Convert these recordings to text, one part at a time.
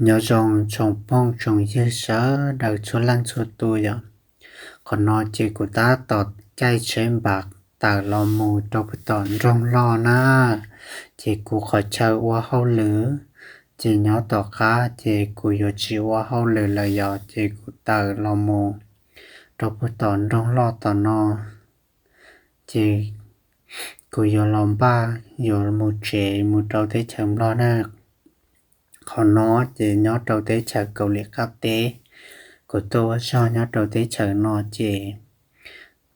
Nyob zoo tsoom phooj tsoom ywg sawv daws txhua leej txhua tus yom. Qhov no ces kuv tab tom caij tsheb npas tawm los mus rau puag tom nroog loj na. Ces kuv qhov chaw ua hauj lwm ces nyob tom qab, ces kuv yuav tsis ua hauj lwm lawm yom, ces kuv tawm los mus rau puag tom nroog loj tom no, ces kuv yuav los npaj yuav mus tsev mus rau teb chaws Nplog na. Qhov no ces nyob rau teb chaws Kaus Lim qab teb. Kuv tuaj ua zog nyob rau teb chaws no ces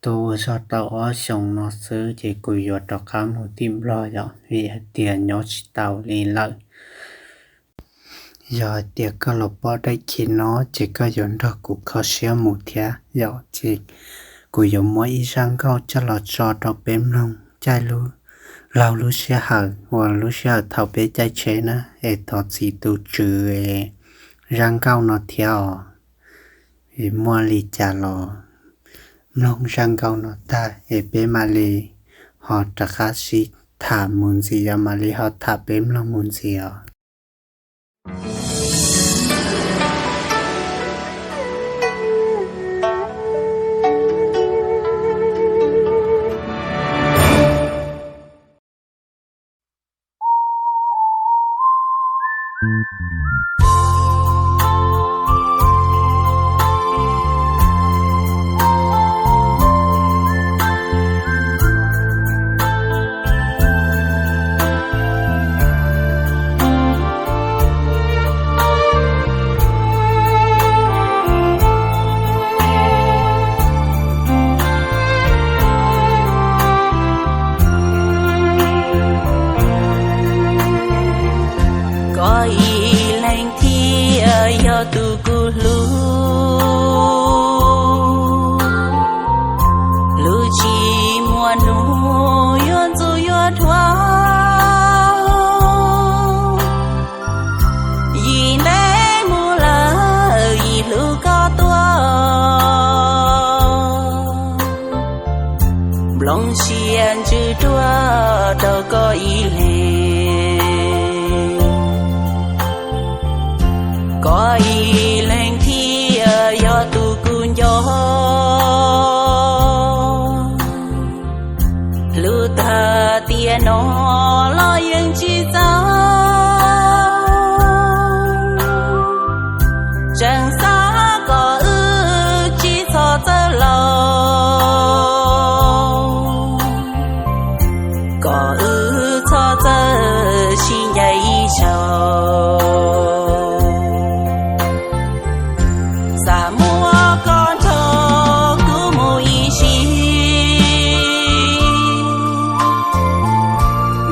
tuaj ua zog tau ob xyoos no xwb ces kuv yuav rov qab mus tim Nplog yom, vim hais tias nyob tsis tau li lawm. Yog hais tias koj los pom daim khiv no ces koj yuav nrog kuv kho siab mus thiab yom. Ces kuv yuav muab ib zaj nkauj coj los tso rau peb mloog caij lub, laug lub sij hawm uas lub sij hawm thaum peb caij tsheb na, es thov txim tus tswv es zaj nkauj no thiab os. Es muaj li cas los mloog zaj nkauj no tag es peb mam li ho rov qab sib tham mus ntxiv, yog mam li ho tham peb mloog mus ntxiv os. Koj ib leeg thiaj yog tus kuv hlub, hlub tsis muaj hnub yuav ntxub yuav dhuav. Yim ntev mus lawm yim hlub koj tuaj, nplooj siab ntsws ruaj rau koj ib leeg. Koj ib leeg thiaj yog tus kuv nco, hlub tag tiam no los yeej tsis txawj. Tseem xav kom wb tsis txhob txawj laus, kom wb txhob txawj sib ncaim ib zaug. Xav muab koj nrog kuv mus ib sim,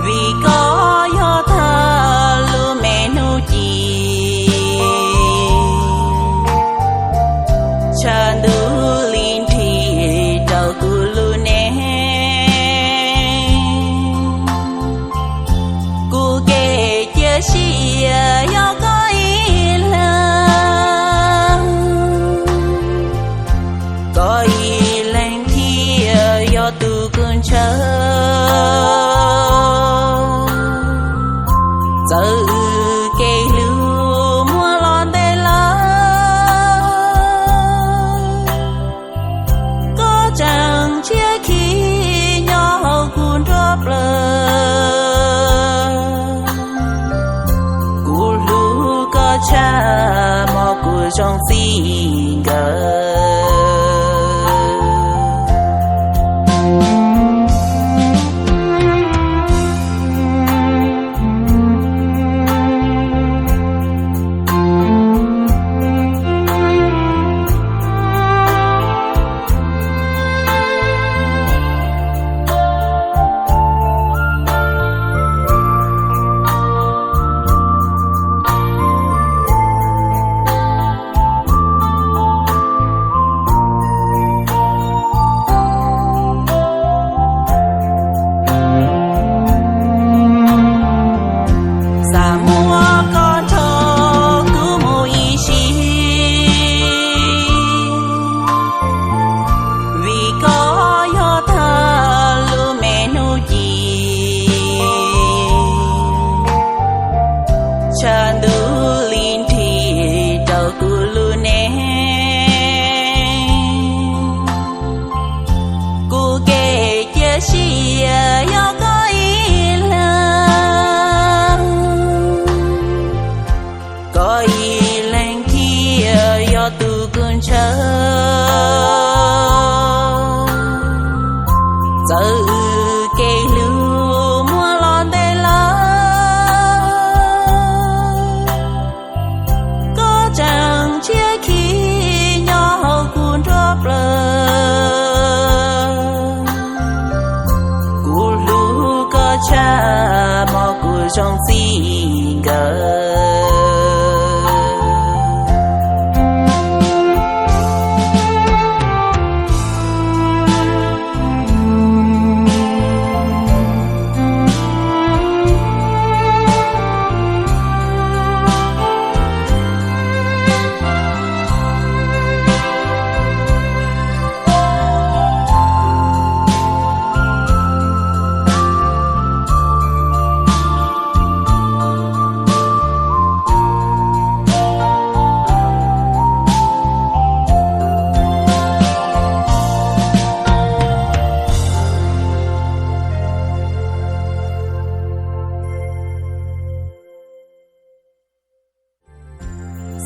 vim koj yog thawj lub me hnub ci, tshav ntuj li nrig rau kuv lub neej. Kuv kev cia siab yog koj ib leeg, koj ib leeg thiaj yog tus kuv ntshaw. Txawm wb kev hlub muaj los ntev lawm, koj tseem ntshiab khi nyob hauv kuv nruab plawv. Kuv hlub koj tshaj hmo kuv zoo txij nkawm.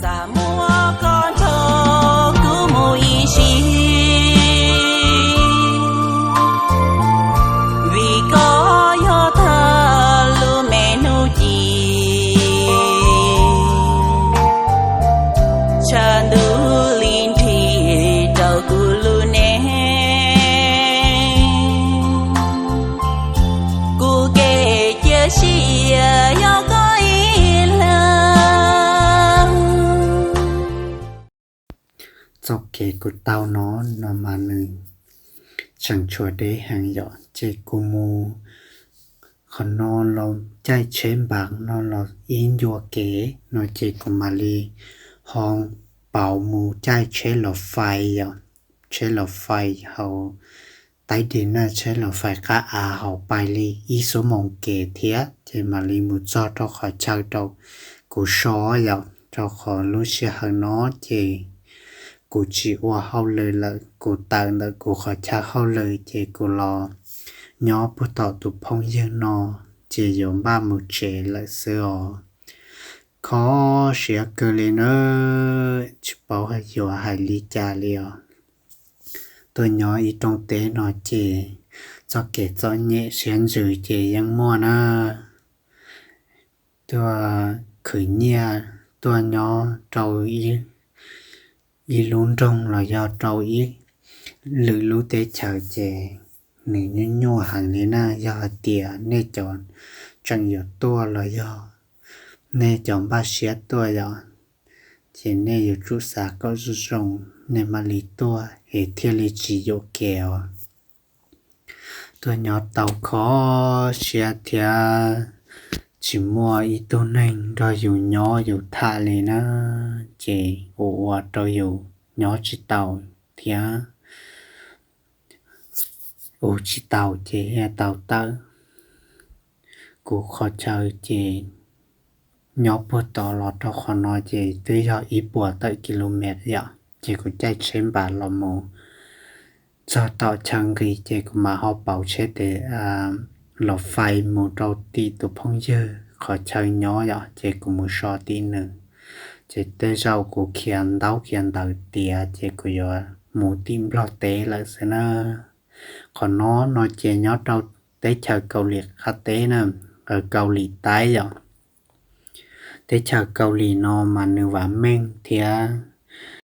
Xav muab koj nrog kuv mus ib sim, vim koj yog thawj lub me hnub ci, tshav ntuj li nrig rau kuv lub neej. Kuv kev cia siab yog koj ib leeg. Txoj kev kuv taug no, no mas nws tseem tshuav deb heev yom, ces kuv mus qhov no los caij tsheb npas no los ib ncua kev no ces kuv mam li ho pauv mus caij tsheb los fais yom, tsheb los fais hauv taib di na, tsheb los fais qab av hauv pais li ib xuab moos kev thiab ces mam li mus txog rau qhov chaw rau kuv so yom, rau qhov lub sij hawm no ces kuv tsis ua hauj lwm lawm, kuv tawm ntawm kuv qhov chaw hauj lwm ces kuv los nyob puag tom tus phooj ywg no, ces yuav npaj mus tsev lawm xwb os. Kho siab kawg li na, tsis paub yuav hais li cas li os. Tuaj nyob ib rooj teb no ces txoj kev txom nyem siab ntsws ces yeej muaj na. Tuaj khwv nyiaj, tuaj nyob rau ib lub nroog los yog rau ib lwm lub teb chaws ces nws nyuaj nyuaj heev li na. Yog hais tias nej cov tseem yuav tuaj los yog nej cov npaj siab tuaj yom, ces nej yuav tsum xav kom zoo zoo nej mam li tuaj es thiaj li tsis yuam kev os. Tuaj nyob tau kho siab thiab tsis muaj ib tug neeg nrog yus nyob yus tham li na, ces ua ua rau yus nyob tsis tau thiab ua tsis tau ces thiaj tau tawm. Kuv qhov chaw ces nyob puag tod los rau qhov no ces twb yog ib puas tawm ki lu mev yom, ces kuv caij tsheb npas los mus txog tom chaw nqis ces kuv mam ho pauv tsheb tes los fais mus rau tim tus phooj ywg qhov chaw nyob yom, ces kuv mus so tim nws. Ces tej zaum kuv khiav ntaub khiav ntawv tiav ces kuv yuav mus tim Nplog teb lawm xwb na. Qhov no no ces nyob rau teb chaws Kaus Lim qab teb na, Kaus Lim Taib yom. Teb chaws Kaus Lim no mas nws vam meej thiab